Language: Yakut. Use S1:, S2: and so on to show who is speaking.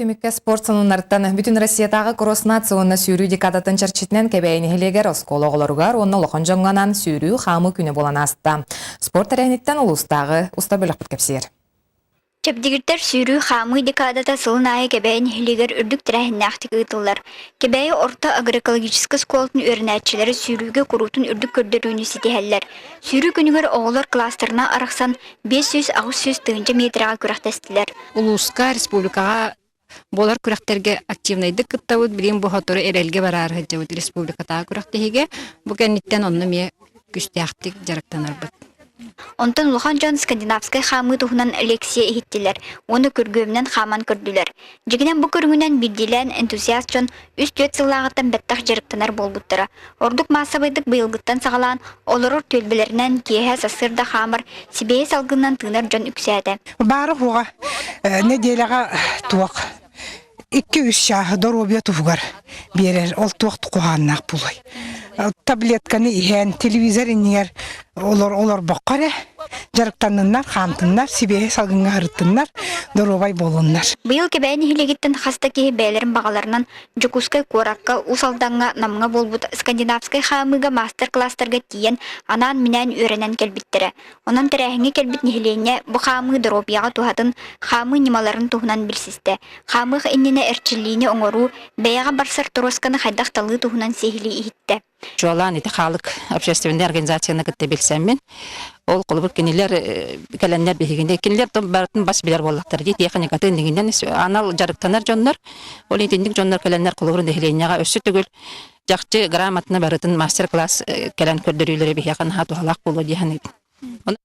S1: Түмүккэ спорт сонуннарыттан бүтүн Россиятааҕы кросс нация уонна сүүрүү декадатын чэрчитинэн Кэбээйи нэһилиэгэр оскуола оҕолоругар уонна улахан дьоҥҥо анаан сүүрүү хаамыы күнэ буолан ааста. Спорт тэрээһиниттэн улуустааҕы уста бөлөхпүт кэпсиир.
S2: Чэбдигирдэр сүүрүү хаамыы декадата сылын аайы Кэбээйи нэһилиэгэр үрдүк тэрээһиннээхтик ыытыллар. Кэбээйи орто агроэкологическай оскуолатын үөрэнээччилэрэ сүүрүүгэ куруутун үрдүк көрдөрүүнү ситиһэллэр. Сүүрүү күнүгэр оҕолор кылаастарынан арахсан 500-800 тыһыынча миэтэрэҕэ күрэхтэстилэр.
S3: Улууска, республикаҕа буолар күрэхтэргэ активнайдык кыттабыт. Билигин бу сотору эрэлгэ бараары сылдьабыт республикатааҕы күрэхтэһиигэ. Бу кэнниттэн онно эмиэ күстээхтик дьарыктанарбыт.
S2: Онтон улахан дьон скандинавскай хаамыы туһунан лекция иһиттилэр уонна күргүөмүнэн хааман көрдүлэр. Дьиҥинэн бу көрүҥүнэн биирдиилээн энтузиаст дьон үс-түөрт сыллааҕыттан бэттэх дьарыктанар буолбуттара. Ордук маассабайдык быйылгыттан саҕалаан олорор түөлбэлэринэн киэһэ сарсыарда хаамар, сибиэһэй салгынынан тыынар дьон үксээтэ.
S4: Баара суоҕа нэдиэлэҕэ туох 2-3 чааһы доруобуйа туһугар биэрэр ол туох куһааннаах буолуой таблетканы иһэн телевизор иннигэр олор олорбокко эрэ дьарыктанныннар хаамтыннар сибиэһэй салгыҥҥа сырыттыннар доруобай буолуннар
S2: Быйыл Кэбээйи нэһилиэгиттэн хас да киһи бэйэлэрин баҕаларынан Дьокуускай куоракка, Уус Алдаҥҥа, Намҥа буолбут скандинавскай хаамыыга маастар-кылаастарга тиийэн анаан-минээн үөрэнэн кэлбиттэрэ. Онон тэрээһиҥҥэ кэлбит нэһилиэнньэ бу хаамыы доруобуйаҕа туһатын, хаамыы ньымаларын туһунан билсистэ. Хаамыах иннинэ эрчиллиини оҥоруу, бэйэҕэ барсар торуосканы хайдах талыы туһунан сиһилии иһиттэ.
S3: Чуолаан ити хаалык общественнай организацияны кытта билсэммин, ол холобур кинилэр кэлэннэр биһигини, кинилэр барытын бас билэр буоллахтар дии, тиэхиньикатын иҥинэн анал дьарыктанар дьоннор, ол итинник дьоннор кэлэннэр холобур нэһилиэнньэҕэ өссө төгүл чахчы грамотно барытын мастер-класс кэлэн көрдөрүүлэрэ биһиэхэ наһаа туһалаах буолуо дии саныыбын.